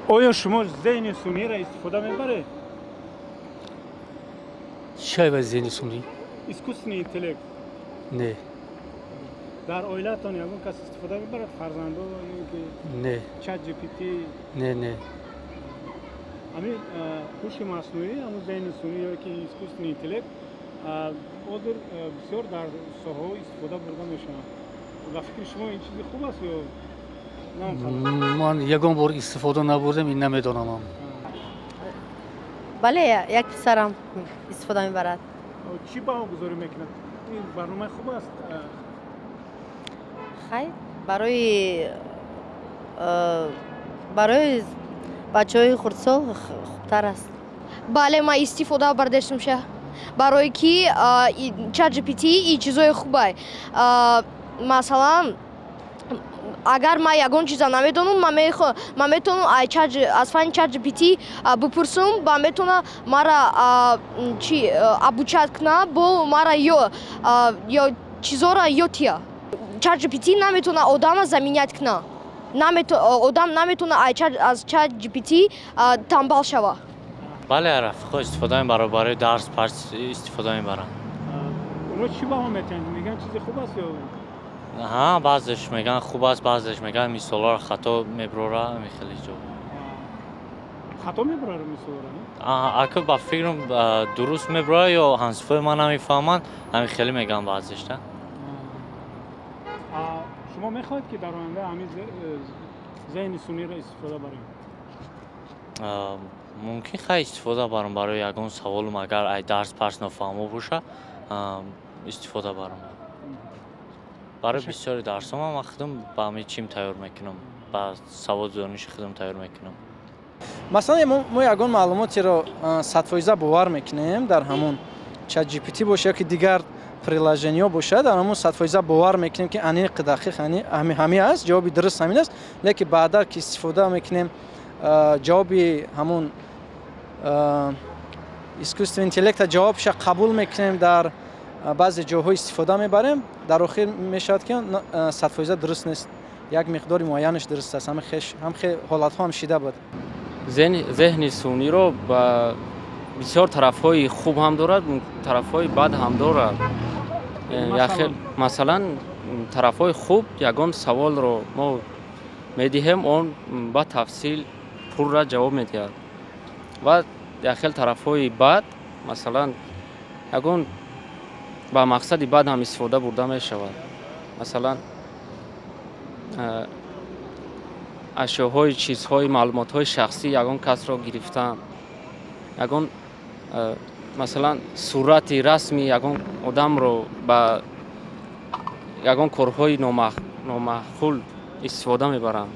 Оё шумо зеҳни сунъиро истифода мебаред? Чӣ ба зеҳни сунъӣ? Искусственный интеллект. Не. Дар оилаатон ягон кас истифода мебарад, фарзандо ё ки? Не. Чат GPT? Не, не. Ҳамин ҳуши маснуӣ, ҳамун зеҳни сунъӣ ё ки искусственный интеллект ҳозир бисёр дар соҳаҳо истифода бурда мешаванд. Ба фикри шумо, ин чизи хуб аст ё Ман ягон бор истифода набурдам, ин намедонамам. Бале, як писарам истифода мебарад. Чӣ баҳогузорӣ мекунад? Ин барномаи хуб аст? Хай, барои бачаҳои хурдсол хубтар аст. Бале, ман истифода бардештумша, барое ки чат GPT и чизои хубай. Масалан, агар ман ягон чиза намедонам, ман метавонам аз фанни чат GPT бипурсум ва метавона мара чи обучать куна, бо мара ё чизора ётия. Чат GPT наметавона одама заменять куна, одам наметавона аз чат GPT тамбал шава. Бале, рафиқо истифода мебарам, барои дарс парс истифода мебарам. Оно чӣ баҳо метиҳанд? Мегӯянд, чизи хуб аст ё? Ҳа, баъзеш мегӯянд, хуб аст, баъзеш мегӯянд, мисолҳоро хато мебурора, ҳамин хеле ҷо. Хато мебурора мисолҳоро? Ака, ба фикрам, дуруст мебурора ё ҳамсифои ман намефаҳманд, ҳамин хеле мегӯянд баъзеш да. Шумо мехоҳед, ки дар оянда ҳамин зеҳни сунъиро истифода барем? Мумкин, хай, истифода барам барои ягон саволум, агар ай дарс парс нофаҳмо боша, истифода барам. Барои бисёри дарсҳо ман худам ба ҳамин чим тайёр мекунам, ба саводу дониши худам тайёр мекунам. Масалан, мо ягон маълумотеро 100% бовар мекунем, дар ҳамон чат GPT боша ё ки дигар приложениҳо бошад, дар ҳамон 100% бовар мекунем, ки аниқ, дақиқ ҳами аст, ҷавоби дуруст ҳамин аст. Лекин баъдан ки истифода мекунем, ҷавоби ҳамон искусственный интеллекта, ҷавобша қабул мекунем, дар баъзе ҷойҳо истифода мебарем, дар охир мешавад, ки 100% дуруст нест, як миқдори муайянаш дуруст аст. Ҳам ҳолатҳо ҳам шида буд. Зеҳни сунъиро ба бисёр тарафҳои хуб ҳам дорад, тарафҳои бад ҳам дорад. Масалан, тарафҳои хуб: ягон саволро мо медиҳем, он ба тафсил пурра ҷавоб медиҳад. Ва якхел тарафҳои бад, масалан, ягон ба мақсади бад ҳам истифода бурда мешавад. Масалан, ашёҳои, чизҳои, маълумотҳои шахсӣ ягон касро гирифтан, ягон, масалан, сурати расми ягон одамро ба ягон корҳои номаъқул истифода мебаранд.